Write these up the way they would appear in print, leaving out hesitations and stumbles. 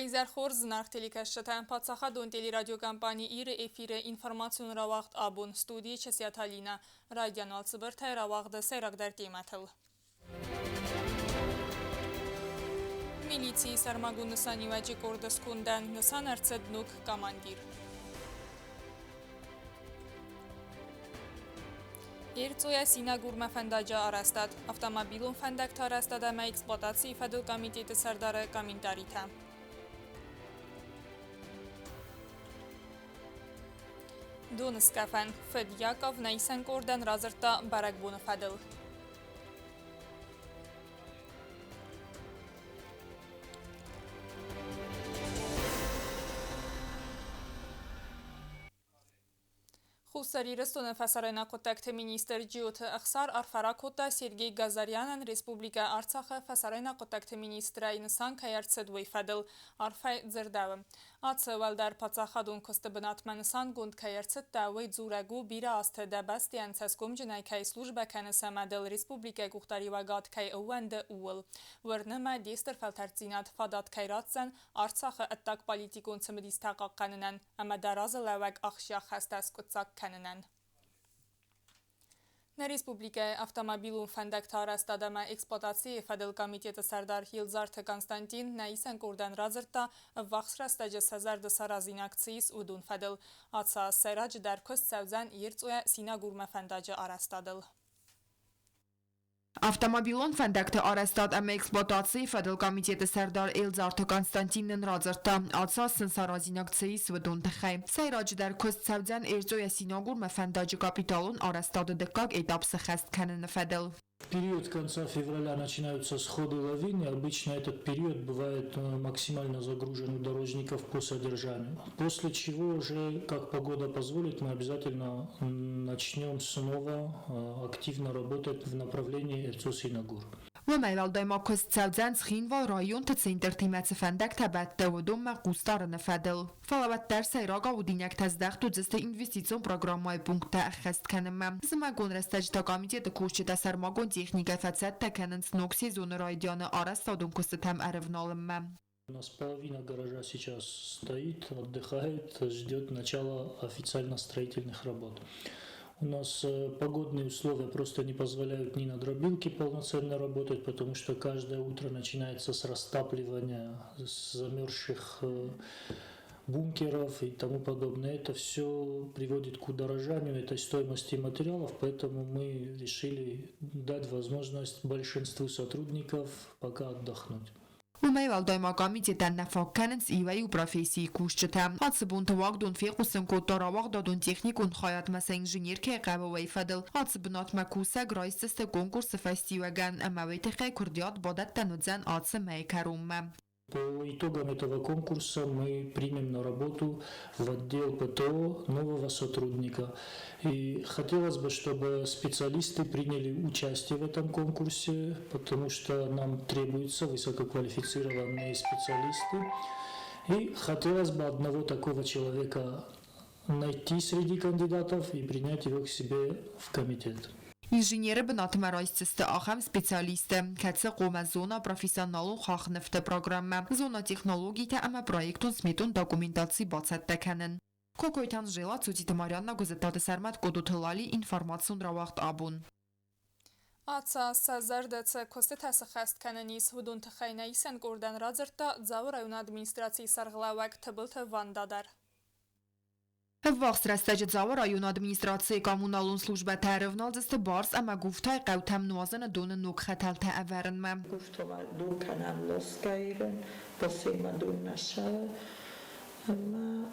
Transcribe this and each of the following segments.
Уӕ хорз, зынаргъ телекӕсджытӕ! Паддзахадон телерадиокомпани «Ир-ы» эфиры информацион рауагъд абон. Студийы Чысиаты Алинӕ. Райдиан уал цыбыртӕй рауагъды сӕйрагдӕр темӕтыл. Милицийы сӕрмагонд нысаниуӕджы къорды скондӕн нысан ӕрцыд ног командир. Ерцъойӕ Синагурмӕ фӕндаджы арӕзтад, автомобилон фӕндӕгты арӕзтад ӕмӕ эксплуатацийы фӕдыл комитеты сӕрдары комментаритӕ. Доныскъӕфӕн фыд Яков нӕ къордӕн радзырдта бӕрӕгбоны фӕдыл. Хуссар Ирыстоны фӕсарӕйнаг хъуыддӕгты министр Джиоты Ӕхсар арфӕ ракодта Сергей Газарянӕн Республикӕ Арцахы фӕсарӕйнаг хъуыддӕгты министрӕй нысан кӕй ӕрцыд, уый фӕдыл. Арфӕ дзырдӕуы. Ацы уӕлдӕр паддзахадон куысты бынатмӕ нысангонд кӕй ӕрцыдтӕ, уый дзурӕг у, бирӕ азты дӕ бӕстӕйӕн цӕсгомджынӕй кӕй службӕ кӕныс ӕмӕ дыл республикӕйы къухдариуӕгад кӕй ӕууӕнды, ууыл. Уырны мӕ, де стыр фӕлтӕрддзинад фадат кӕй ратдзӕн Арцахы ӕддагполитикон цымыдистӕ хъахъхъӕнынӕн ӕмӕ дӕ разылӕууӕг ахсджиаг хӕстӕ скъуыддзаг кӕнынӕн. Нӕ республикӕйы автомобилон фӕндӕгты арӕзтад ӕмӕ эксплуатацийы фӕдыл комитеты сӕрдар Елдзарты Константин нӕ исӕн къордӕн радзырдта, ӕввахс рӕстӕджы сӕ зӕрды саразинаг цы ис, уыдон фӕдыл. Ацы аз сӕйраджыдӕр куыст цӕудзӕн Ерцъойӕ Синагурмӕ фӕндаджы арӕзтадыл. Автомобилон фӕндӕгты арӕзтад ӕмӕ эксплуатацийы фӕдыл комитеты сӕрдар Элдзарты Константин нын радзырдта, ацы аз сын саразинаг цы ис, уыдон тыххӕй. Сӕйраджыдӕр куыст цӕудзӕн Эрцъойӕ Синагурмӕ фӕндаджы капиталон арӕзтады дыккаг этап сыххӕст кӕныны фӕдыл. Период конца февраля начинаются сходы лавины. Обычно этот период бывает максимально загружен у дорожников по содержанию. После чего уже, как погода позволит, мы обязательно начнем снова активно работать в направлении Эрцо-Синагур. Уымӕй уӕлдай ма куыст цӕудзӕн Цхинвал районты центртимӕ цы фӕндӕгтӕ бӕтты, уыдонмӕ хъусдарыны фӕдыл. Фӕлӕ уӕддӕр сӕйраг аудинӕгтӕ здӕхт уыдзысты инвестицион программӕйы пункттӕ ӕххӕст кӕнынмӕ. Зымӕгон рӕстӕджы та комитеты кусджытӕ сӕрмагонд техникӕ фӕцӕттӕ кӕнынц ног сезоны райдианы арӕзтадон куыстытӕм ӕрӕвналынмӕ. У нас половина гаража сейчас стоит, отдыхает, ждет начала официально строительных работ. У нас погодные условия просто не позволяют ни на дробилке полноценно работать, потому что каждое утро начинается с растапливания замерзших бункеров и тому подобное. Это все приводит к удорожанию этой стоимости материалов, поэтому мы решили дать возможность большинству сотрудников пока отдохнуть. Уымӕй уӕлдай ма комитетӕн нӕ фаг кӕнынц иуӕй-иу профессийы кусджытӕ. Ацы бонты уагдон фехъусын кодта рауагъдадон-техникон хайадмӕ сӕ инженер кӕй хъӕуы, уый фӕдыл. Ацы бынатмӕ кусӕг райсдзысты конкурсы фӕстиуӕгӕн ӕмӕ уый тыххӕй куырдиат бадӕттӕн уыдзӕн ацы мӕйы кӕронмӕ. По итогам этого конкурса мы примем на работу в отдел ПТО нового сотрудника. И хотелось бы, чтобы специалисты приняли участие в этом конкурсе, потому что нам требуются высококвалифицированные специалисты. И хотелось бы одного такого человека найти среди кандидатов и принять его к себе в комитет. Инженеры бынатмӕ райсдзысты ахӕм специалисттӕ, кӕцы хъомӕ зона профессионалон хахнывты программӕ, зона технологитӕ ӕмӕ проектон-сметон документаци бацӕттӕ кӕнын. Кокойты Анжела, Цуциты Марианна, Гуызыттаты Сӕрмӕт, Къодоты Лали, информацион рауагъд абон. Ацы аз сӕ зӕрдӕ цы куыстытӕ сыххӕст кӕнӕн ис, уыдон тыххӕй нӕ исӕн къордӕн радзырдта Дзауы районы администрацийы сӕргълӕууӕг Тыбылты Ванда дӕр. Ӕввахс рӕстӕджы Дзауы районы администрацийы коммуналон службӕтӕ ӕрӕвналдзысты Барс ӕмӕ Гуфтайы хъӕутӕм нуазыны доны ног хӕтӕлтӕ ӕвӕрынмӕ. Гуфтома дун кӕнӕм лосгӕйрын, босейма дун нӕ сӕ ӕмӕ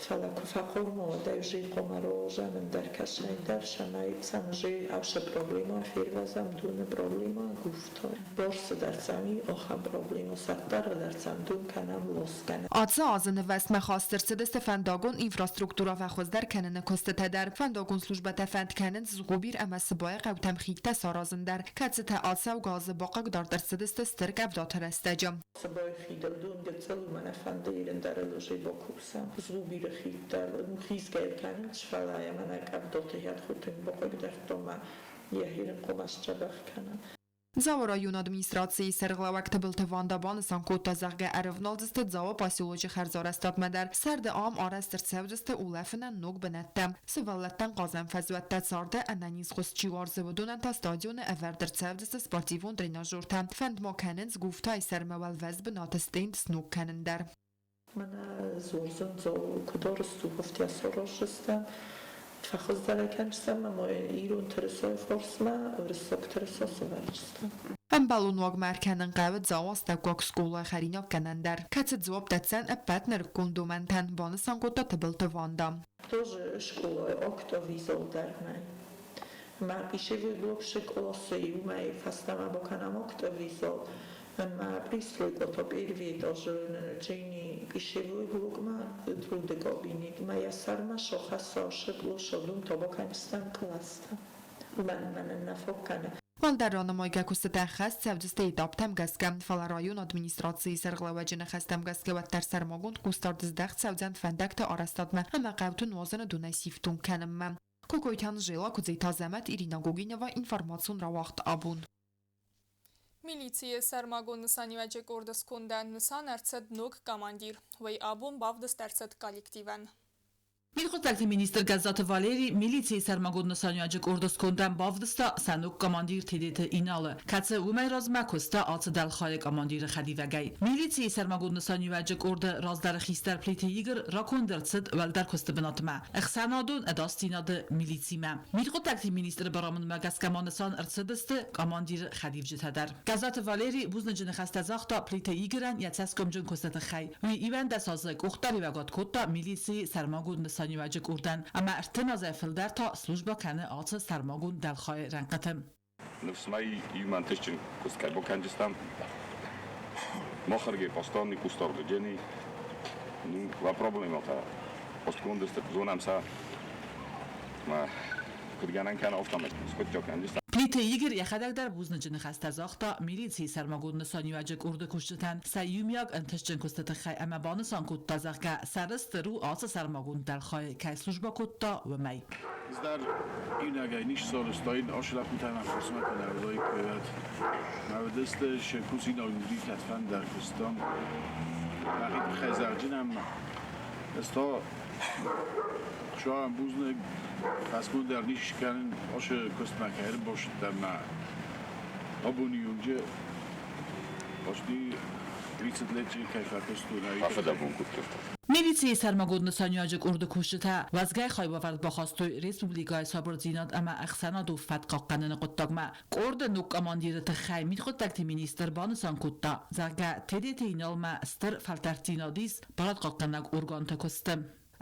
фӕлӕ куы фӕхъомыл, уӕд ӕй уже хъомӕ розӕн ӕндӕр кӕсӕйдӕр, цӕмӕй уже аусы проблема фервӕзӕм дуны проблема гуфтой. Борсы дӕр цӕм и охӕм проблема, сӕрддӕры дӕр цӕм дун кӕнӕм, лос кӕнӕм. Ацы азы нывӕзтмӕ хаст ӕрцыдысты фӕндагон инфраструктурӕ фӕхуыздӕр кӕныны куыстытӕ дӕр. Фӕндагон службӕтӕ фӕнд кӕнынц Згъубир ӕмӕ Сыбайы хъӕутӕм хидтӕ саразын дӕр, кӕцытӕ ацӕугӕ азы бахъыгдард ӕрцыдысты стыр къӕвдаты рӕстӕджы. Сыбайы хидыл дунгӕцъыл мӕнӕ фӕнды ирын дӕр ыл уже бакусӕм. Згъубиры хид дӕр ну хизгӕ кӕнынц, фӕлӕ йӕ мӕнӕ къӕвдаты хӕдхуы тынг бахъыгдардта ӕмӕ йӕ хирын хъуамӕ сдзӕбӕх кӕна. Дзауы районы администрацийы сӕргълӕууӕг Тыбылты Ванда банысан кодта, зӕгъгӕ, ӕрӕвналдзысты Дзауы поселочы хӕрзарӕзтадмӕ дӕр. Сӕрды ам арӕзт ӕрцӕудзысты улӕфынӕн ног бынӕттӕ, сывӕллӕттӕн хъазӕн фӕзуӕттӕ, царды ӕнӕнизхуыз чи уарзы, уыдонӕн та стадионы ӕвӕрд ӕрцӕудзысты спортивон тренажертӕ. Фӕнд ма кӕнынц Гуфтайы сӕрмӕ уӕлвӕз бынаты стенд сног кӕнын дӕр. Мӕнӕ дзурдзӕн куыд ӕрыстухӕфтӕ сараздзыстӕм, фӕхуыздӕр кӕндзыстӕм ӕмӕ ирон тырысайы фарсмӕ уырыссаг тырыса сӕвӕрдзыстӕм. Ӕмбӕлон уагмӕ ӕркӕнын хъӕуы Дзауы астӕуккаг скъолайы хӕринаггӕнӕн дӕр, кӕцы дзуапп дӕтдзӕн ӕппӕт нырыккон домӕнтӕн, банысан кодта Тыбылты Ванда. Тоже скъолайы актовый зал дӕр нӕй. Мӕ пищевой блок классы иумӕ фӕстӕмӕ бакӕнӕм актовый зал. Ӕмӕ пристройкӕтӕ первый этажы Джейни пищевой блокмӕ труды кабинетмӕ йӕ сӕрмӕ сохӕссашы площадун та бакӕнстӕм класстӕ. Уымӕн мӕнӕн нӕ фаг кӕны. Уӕлдӕр ранымайгӕ куыстытӕ ӕххӕст цӕудзысты этаптӕм гӕсгӕ, фӕлӕ районы администрацийы сӕргълӕууӕджы ныхӕстӕм гӕсгӕ уӕддӕр сӕрмагонд хъусдард здӕхт цӕудзӕн фӕндӕгты арӕзтадмӕ ӕмӕ хъӕуты нуазыны донӕй сифтонг кӕнынмӕ. Кокойты Анжела, Куыдзеты Азӕмӕт, Ирина Гогинова, информацион рауагъд абон. Милицийы сӕрмагонд нысаниуӕджы къорды скондӕн нысан ӕрцыд ног командир. Уый абон бавдыст ӕрцыд коллективӕн. Мидхъуыддӕгты министр Гӕззаты Валери милицийы сӕрмагонд нысаниуӕджы къорды скондӕн бавдыста сӕ ног командир Тедеты Иналы, кӕцы уымӕй размӕ куыста ацы дӕлхайы командиры хӕдивӕгӕй. Милицийы сӕрмагонд нысаниуӕджы къорды раздӕры хистӕр Плиты Игорь раконд ӕрцыд уӕлдӕр куысты бынатмӕ, ӕхсӕнадон ӕдасдзинады милицимӕ. Мидхъуыддӕгты министры барамындмӕ гӕсгӕ ма нысан ӕрцыдысты командиры хӕдивджытӕ дӕр. Гӕззаты Валери бузныджы ныхӕстӕ загъта Плиты Игорӕн йӕ цӕсгомджын куысты тыххӕй. Уый 11 азы къухдариуӕгад кодта милицийы сӕрмагонд нысаниуӕджы къордӕн ӕмӕ 30 азӕй фылдӕр та службӕ кӕны ацы сӕрмагонд дӕлхайы рӕнхъыты. Ныфс ма иумӕ ӕнтыстджын куыст кӕй бакӕндзыстӕм. Махырге постоянный кустардыджени, ну, ва проблематӕ постгонд сты, зонӕм сӕ, ма куыд гӕнӕн кӕны, афтӕмӕй скъуыддзаг кӕндзыстӕм. Плиты Игорь йӕхӕдӕг дӕр бузныджы ныхӕстӕ загъта милицийы сӕрмагонд нысаниуӕджы къорды кусджытӕн сӕ иумиаг ӕнтыстджын куысты тыххӕй ӕмӕ банысан кодта, зӕгъгӕ, сӕрыстыр у ацы сӕрмагонд дӕлхайы кӕй службӕ кодта, уымӕй. Ӕз иунӕгӕй ницы сарӕзтаин, ацы лӕппутӕн ӕххуысмӕ куы нӕ уыдаиккой, уӕд. Мӕ уыдысты сӕ кусинаг ныридӕт фӕндаг куыстам. Мӕхи тыххӕй зӕгъджын ӕмӕ ӕз та Хуыцауӕн бузныг, фӕсмон дӕр ницы скӕнын, ацы куыстмӕ кӕй ӕрбацыдтӕн мӕ абоны онджы почти 30 лет кӕй фӕкуыстон. Афӕдӕбон кодтой. Милицийы сӕрмагонд нысаниуӕджы къорды кусджытӕ уӕзгӕ хайбавӕрд бахастой республикӕйы сабырдзинад ӕмӕ ӕхсӕнадон фӕтк хъахъхъӕныны хъуыддагмӕ. Къорды ног командиры тыххӕй мидхъуыддӕгты министр банысан кодта, зӕгъгӕ, Тедеты Иналмӕ стыр фӕлтӕрддзинад ис барадхъахъхъӕнӕг органты куысты.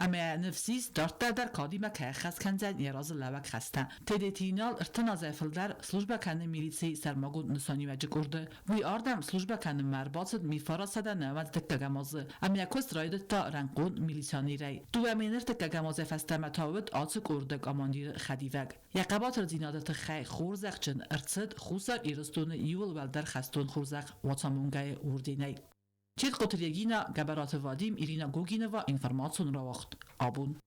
Ӕмӕ ныфс ис, дарддӕр дӕр кадимӕ кӕй ӕххӕст кӕндзӕн йӕ разылӕууӕг хӕстӕ. Тедеты Инал 30 азӕй фылдӕр службӕ кӕны милицийы сӕрмагонд нысаниуӕджы къорды. Уый ардӕм службӕ кӕнынмӕ ӕрбацыд 1992 азы ӕмӕ йӕ куыст райдыдта рӕнхъон милиционерӕй. 2001 азӕй фӕстӕмӕ та уыд ацы къорды командиры хӕдивӕг. Йӕ хъӕбатырдзинады тыххӕй хорзӕхджын ӕрцыд Хуссар Ирыстоны иууыл уӕлдӕр хӕстон хорзӕх Уацамонгӕйы орденӕй. Четкъоты Регина, Гӕбӕраты Вадим, Ирина Гогинова, информацион рауагъд абон.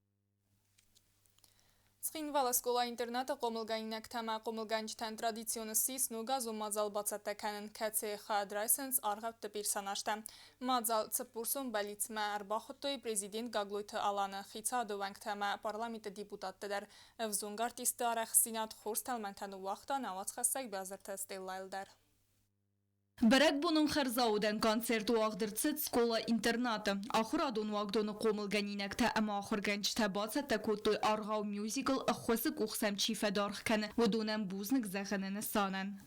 Цхинвалы скъола-интернаты хъомылгӕнинӕгтӕ ӕмӕ хъомылгӕнджытӕн традицион ссис ногазон мадзал бацӕттӕ кӕнын, кӕцыйы хайад райсынц аргъӕутты персонажтӕ. Мадзал Цыппурсон бӕллицмӕ ӕрбахуыдтой президент Гаглойты Аланы, хицауады уӕнгтӕ ӕмӕ парламенты депутатты дӕр. Ӕвзонг артистты арӕхстдзинад хорз тӕлмӕнтӕ ныууагъта нӕ уацхӕссӕг Биазырты Стеллайыл дӕр. Бӕрӕгбонон хӕрзаудӕн концерт уагъд ӕрцыд скъола-интернаты. Ахуырадон уагдоны хъомылгӕнинӕгтӕ ӕмӕ ахуыргӕнджытӕ бацӕттӕ кодтой аргъау мюзикл ӕххуысы къух сӕм чи фӕдаргъ кӕны, уыдонӕн бузныг зӕгъыны нысанӕн.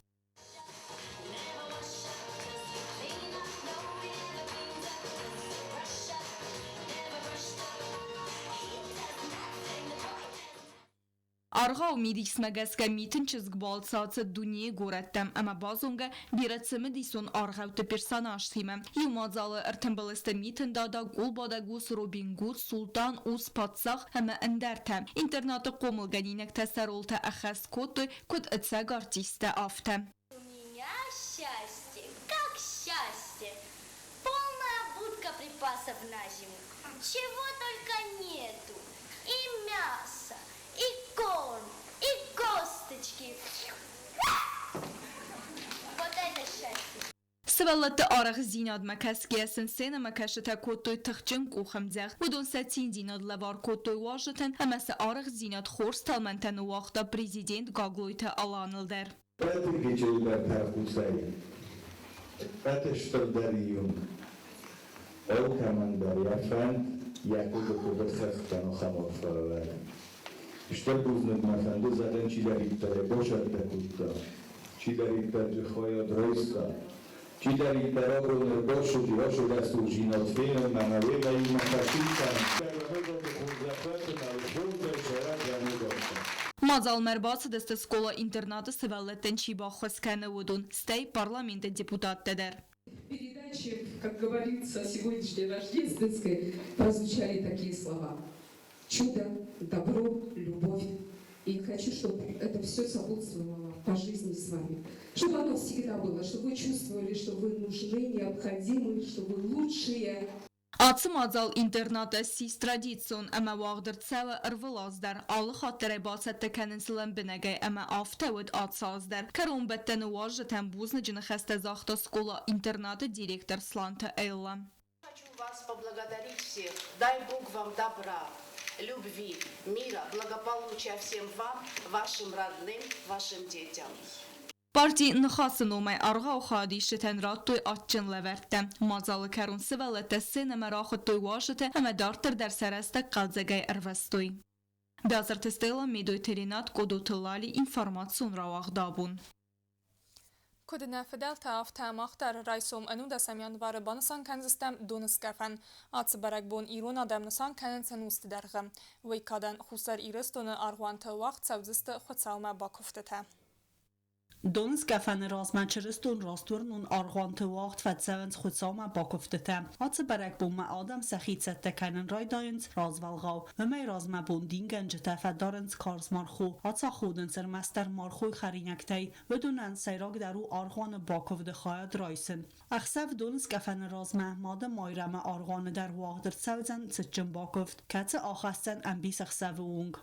Аргъауы мидисмӕ гӕсгӕ Митын чызг балцы ацыд дунейы горӕттӕм ӕмӕ базонгӕ бирӕ цымыдисон аргъӕутты персонажтимӕ. Иу мадзалы ӕртымбыл сты Митын дада, къулбадӕг ус, Робин Гуд, Султан, ус, паддзах ӕмӕ ӕндӕртӕ. Интернаты хъомылгӕнинӕгтӕ сӕ ролтӕ ӕххӕст кодтой, куыд ӕцӕг артисттӕ, афтӕ. У меня счастье, как счастье! Полная будка припасов на зиму. Чего только нету. И мясо, и корм, и косточки. Сывӕллӕтты арӕхстдзинадмӕ кӕсгӕйӕ сын сценӕмӕкӕсджытӕ кодтой тыхджын къухӕмдзӕгъд. Уыдон сӕ циндзинад лӕвар кодтой уазджытӕн ӕмӕ сӕ арӕхстдзинад хорз тӕлмӕнтӕ ныууагъта президент Гаглойты Аланыл дӕр. Ӕппӕты гыццылдӕр тӕрхъусӕй, ӕппӕты стырдӕр июнг. Алкӕмӕн дӕр йӕ фӕнд, йӕ хъуыды куыд хӕхтӕн ахӕм фӕлӕг. Стыр бузныг мӕ фӕнды зӕгъын чидӕриддӕрӕй базӕрдӕ кодта, чидӕриддӕр дзы хайад райста, чидӕриддӕр абон ӕрбацыди ацы рӕсугъддзинад фенынмӕ ӕмӕ уемӕ иумӕ фӕсидтӕн. Мадзалмӕ ӕрбацыдысты скъола-интернаты сывӕллӕттӕн чи баххуыс кӕны, уыдон, стӕй парламенты депутаттӕ дӕр. В передаче, как говорится, сегодняшней рождественской прозвучали такие слова. Чудо, добро, любовь. И хочу, чтобы это все сопутствовало по жизни с вами. Чтобы оно всегда было, чтобы вы чувствовали, что вы нужны, необходимы, что вы лучшие. Ацы мадзал интернаты ссис традицион ӕмӕ уагъд ӕрцӕуы ӕрвылаз дӕр. Алы хатт дӕр ӕй бацӕттӕ кӕнынц лӕмбынӕгӕй ӕмӕ афтӕ уыд ацы аз дӕр. Кӕронбӕттӕны уазджытӕн бузныджы ныхӕстӕ загъта скъола-интернаты директор Сланты Эллӕ. Хочу вас поблагодарить всех. Дай Бог вам добра, любви, мира, благополучия всем вам, вашим родным, вашим детям. Парти Ныхасы номӕй аргъауы хайадисджытӕн радтой адджын лӕвӕрттӕ. Мадзалы кӕрон сывӕллӕттӕ сценӕмӕ рахуыдтой уазджыты ӕмӕ дарддӕр дӕр сӕ рӕстӕг хъӕлдзӕгӕй ӕрвыстой. Бязырты Стелла, Медойты Ренат, Къодоты Лали, информацион рауагъд абон. Куыд нӕ фыдӕлтӕ, афтӕ мах дӕр райсом ӕнудӕсӕм январы банысан кӕндзыстӕм Доныскъӕфӕн. Ацы бӕрӕгбон ирон адӕм нысан кӕнынц ӕнусты дӕргъы. Уый кадӕн Хуссар Ирыстоны аргъуанты уагъд цӕудзысты Хуыцаумӕ бакуывтытӕ. Доныскъӕфӕны размӕ чырыстон растуырнон аргъуанты уагъд фӕцӕуынц Хуыцаумӕ бакуывдтытӕ. Ацы бӕрӕгбонмӕ адӕм сӕхи цӕттӕ кӕнын райдайынц развӕлгъау. Уымӕй размӕ бон дингӕнджытӕ фӕдарынц карз мархо, ацаходынц ӕрмӕстдӕр мархойы хӕринӕгтӕй. Уыдонӕн сӕйрагдӕр у аргъуаны бакуывды хайад райсын. Ӕхсӕв Доныскъӕфӕны размӕ Мады Майрӕмы аргъуаны дӕр уагъд ӕрцӕудзӕн цытджын бакуывд, кӕцы ахӕсдзӕн ӕмбисӕхсӕвы онг.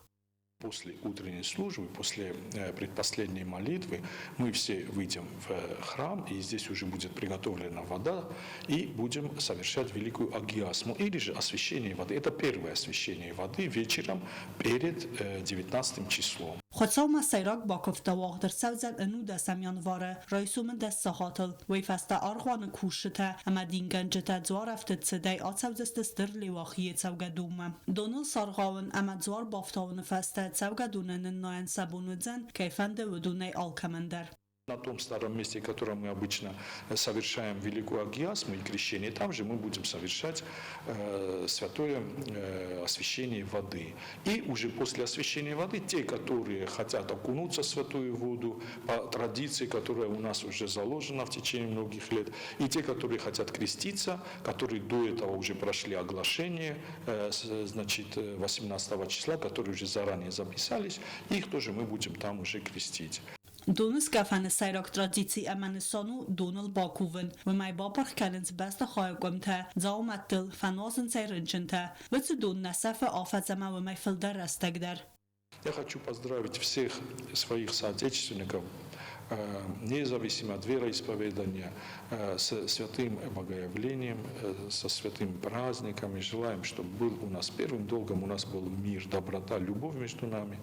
После утренней службы, после предпоследней молитвы мы все выйдем в храм, и здесь уже будет приготовлена вода, и будем совершать великую агиасму, или же освящение воды. Это первое освящение воды вечером перед 19 числом. Хуыцаумӕ сӕйраг бакуывдтӕ уагъд ӕрцӕудзӕн ӕнудӕсӕм январы райсомы дӕс сахатыл. Уый фӕстӕ аргъуаны кусджытӕ ӕмӕ дингӕнджытӕ дзуарӕфтыд цыдӕй ацӕудзысты Стыр Леуахийы цӕугӕдонмӕ. Доныл саргъауын ӕмӕ дзуар бафтауыны фӕстӕ цӕугӕдоны ныннайӕн сӕ бон уыдзӕн, кӕй фӕнды, уыдонӕй алкӕмӕн дӕр. На том старом месте, котором мы обычно совершаем великую агиасму и крещение, там же мы будем совершать святое освящение воды. И уже после освящения воды те, которые хотят окунуться в святую воду по традиции, которая у нас уже заложена в течение многих лет, и те, которые хотят креститься, которые до этого уже прошли оглашение, значит, 18 числа, которые уже заранее записались, их тоже мы будем там уже крестить. Доныскъӕфӕны сӕйраг традици ӕмӕ нысан у доныл бакувын. Уымӕй бапырх кӕнынц бӕстыхайы къуымтӕ, дзаумӕттыл, фӕнуазынц ӕй рынчынтӕ. Уыцы дон нӕ сӕфы афӕдз ӕмӕ уымӕй фылдӕр рӕстӕг дӕр. Я хочу поздравить всех своих соотечественников, независимо от вероисповедания, с святым Богоявлением, со святым праздником. И желаем, чтобы был у нас первым долгом, у нас был мир, доброта, любовь между нами,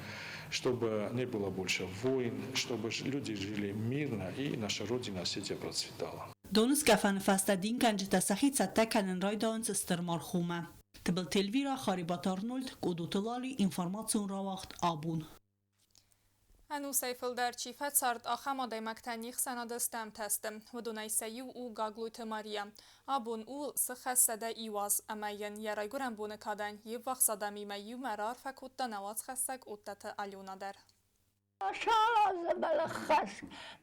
чтобы не было больше войн, чтобы люди жили мирно и наша Родина Осетия процветала. Доныскъӕфӕны фӕстӕ дингӕнджытӕ сӕхи цӕттӕ кӕнын райдайынц стыр мархомӕ. Тыбылты Эльвира, Харибаты Арнольд, Къодоты Лали, информацион рауагъд «Абон». Ӕнусӕй фылдӕр чи фӕцард, ахӕм адӕймӕгтӕ не хсӕнады стӕмтӕ сты. Уыдонӕй сӕ иу у Гаглойты Мария. Абон у сыхӕс 101 аз ӕмӕ йын йӕ райгуырӕн боны кадӕн йе ввахс адӕмимӕ иумӕ раарфӕ кодта нӕ уацхӕссӕг Оттаты Алена дӕр.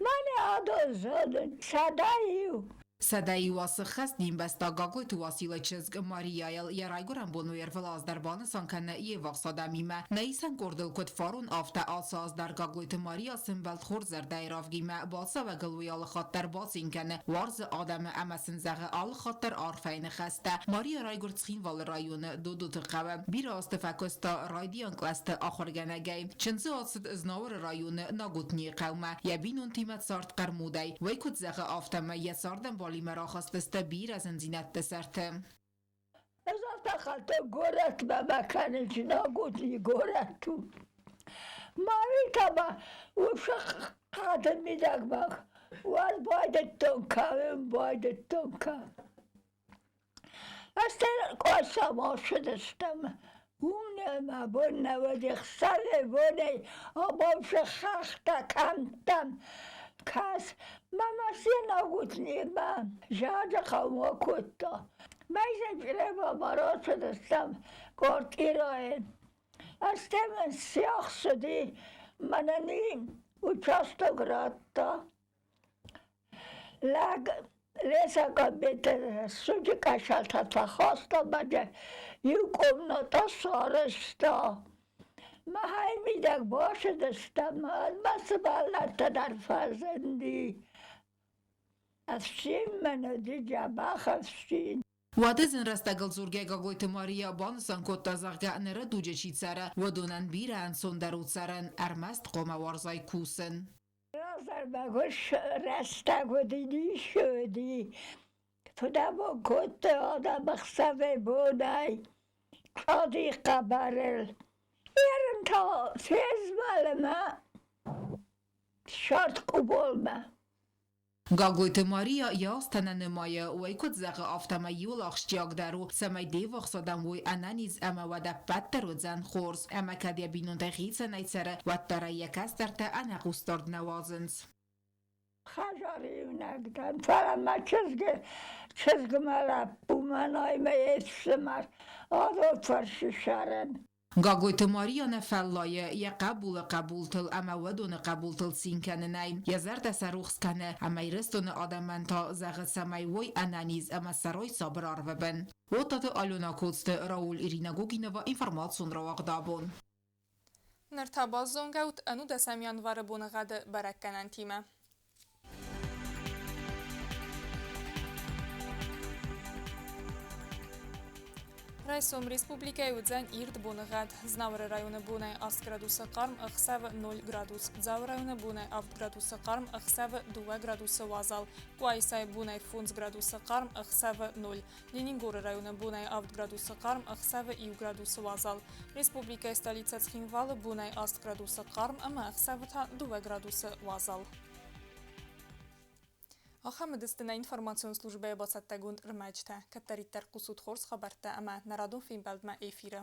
Мӕнӕ адон зонын, 101. 101 азы хӕст не мбӕстаг Гаглойты Уасилы чызг Марияйыл йӕ райгуырӕн бон уый ӕрвылаз дӕр банысан кӕны йе ввахс адӕмимӕ. Нӕ исӕн къордыл куыд фарон, афтӕ ацы аз дӕр Гаглойты Мария сӕмбӕлд хорз зӕрдӕйы равгимӕ. Бацӕуӕгыл уый алыхатт дӕр бацин кӕны, уарзы адӕмы ӕмӕ сын зӕгъы алыхатт дӕр арфӕйы ныхӕстӕ. Мария райгуырд Цхинвалы районы Додоты хъӕуы. Бирӕ азты фӕкуыста райдиан кълӕсты ахуыргӕнӕгӕй. Чындзы ацыд Знауыры районы Нагутнийы хъӕумӕ. Йӕ бинонтимӕ цард хъӕрмудӕй. Уый куыд зӕгъы, афтӕмӕй йӕ цардӕмбал Цхинвалимӕ рахызтысты бирӕ зындзинӕдты сӕрты. Ӕз афтӕ горӕтмӕ бакӕнын Чынагутни горӕт у. Маритӕ ма уыцы хъӕды мидӕг ма уӕд байдыдтон кӕуын, байдыдтон кӕуын. Ӕз Къуайсамӕ ацыдыстӕм. Уым нӕ мӕ бон нӕ уыди ӕхсӕвӕй-бонӕй абон цы хӕхтӕ, кӕмттӕм кӕс. Мӕ машинӕ Гутнимӕ зӕды хъӕумӕ кодта. Мӕйзӕджырӕмӕ рацыдыстӕм Къортъирайы. Ӕз мын сиахс уыди, мӕнӕн участок радта. Лӕг лесокомитеты суджы къӕсӕлтӕ фӕхаста мӕнӕ иу къомнӕтӕ сарӕзта. Махӕй мидӕг бацыдыстӕм, мӕ сывӕллӕттӕ дӕр фӕзынди. Ӕфсин мын уыди дзӕбӕх ӕфсин. Уӕды зын рӕстӕгыл дзургӕ Гаглойты Мария банысан кодта, зӕгъгӕ, ныры дуджы чи цӕры, уыдонӕн бирӕ ӕнцондӕр у цӕрын, ӕрмӕст хъуамӕ уарзай кусын. Раздӕр мӕгуыр рӕстӕг уыди, ницы уыди. Фыдӕбон кодтой адӕм ӕхсӕвӕй-бонӕй къади хъӕбӕрыл. Ерын та фезмӕлы мӕ сӕрд къуболмӕ. Гаглойты Мария йӕ азтӕ нӕ нымайы, уый куыд зӕгъы, афтӕмӕй иуыл ахсджиагдӕр у, цӕмӕй де ввахс адӕм уой ӕнӕниз ӕмӕ уӕд ӕппӕт дӕр уыдзӕн хорз. Ӕмӕ кӕд йӕ бинонтӕй хицӕнӕй цӕры, уӕддӕр ӕй йӕ кӕстӕртӕ ӕнӕхъусдард нӕ уадзынц. Хӕдзары иунӕг дӕн, фӕлӕ мӕ чызгы чызгмӕ лӕппу мӕнӕй мӕ йе фсымӕр адон фӕрсы сӕрӕн. Гаглойты Мария нӕ фӕллайы йӕ хъӕбулы хъӕбултыл ӕмӕ уыдоны хъӕбултыл цин кӕнынӕй. Йӕ зӕрдӕ сӕ рухс кӕны ӕмӕ Ирыстоны адӕмӕн та зӕгъы, цӕмӕй уой ӕнӕниз ӕмӕ цӕрой сабыр арвы бын. Отаты Алена Коцты, Рауль Ирина Гогинова, информацион рауагъд абон. Ныр та базонгӕ ут ӕнудӕсӕм январы боныгъӕды бӕрӕггӕнӕнтимӕ. Райсом республикӕйы уыдзӕн ирд боныгъӕд. Знауыры районы бонӕй 8 градусы хъарм, ӕхсӕвы 0 градус. Дзауы районы бонӕй 7 градусы хъарм, ӕхсӕвы 2 градусы уазал. Къуайсайы бонӕй 5 градусы хъарм, ӕхсӕвы 0. Ленингоры районы бонӕй 7 градусы хъарм, ӕхсӕвы 1 градусы уазал. Республикӕйы столицӕ Цхинвалы бонӕй 8 градусы хъарм ӕмӕ ӕхсӕвы та 2 градусы уазал. Ахӕм уыдысты нӕ информацион службӕйы бацӕттӕгонд ӕрмӕджытӕ. Кӕддӕриддӕр хъусут хорз хабӕрттӕ ӕмӕ нӕ радон фембӕлдмӕ эфиры.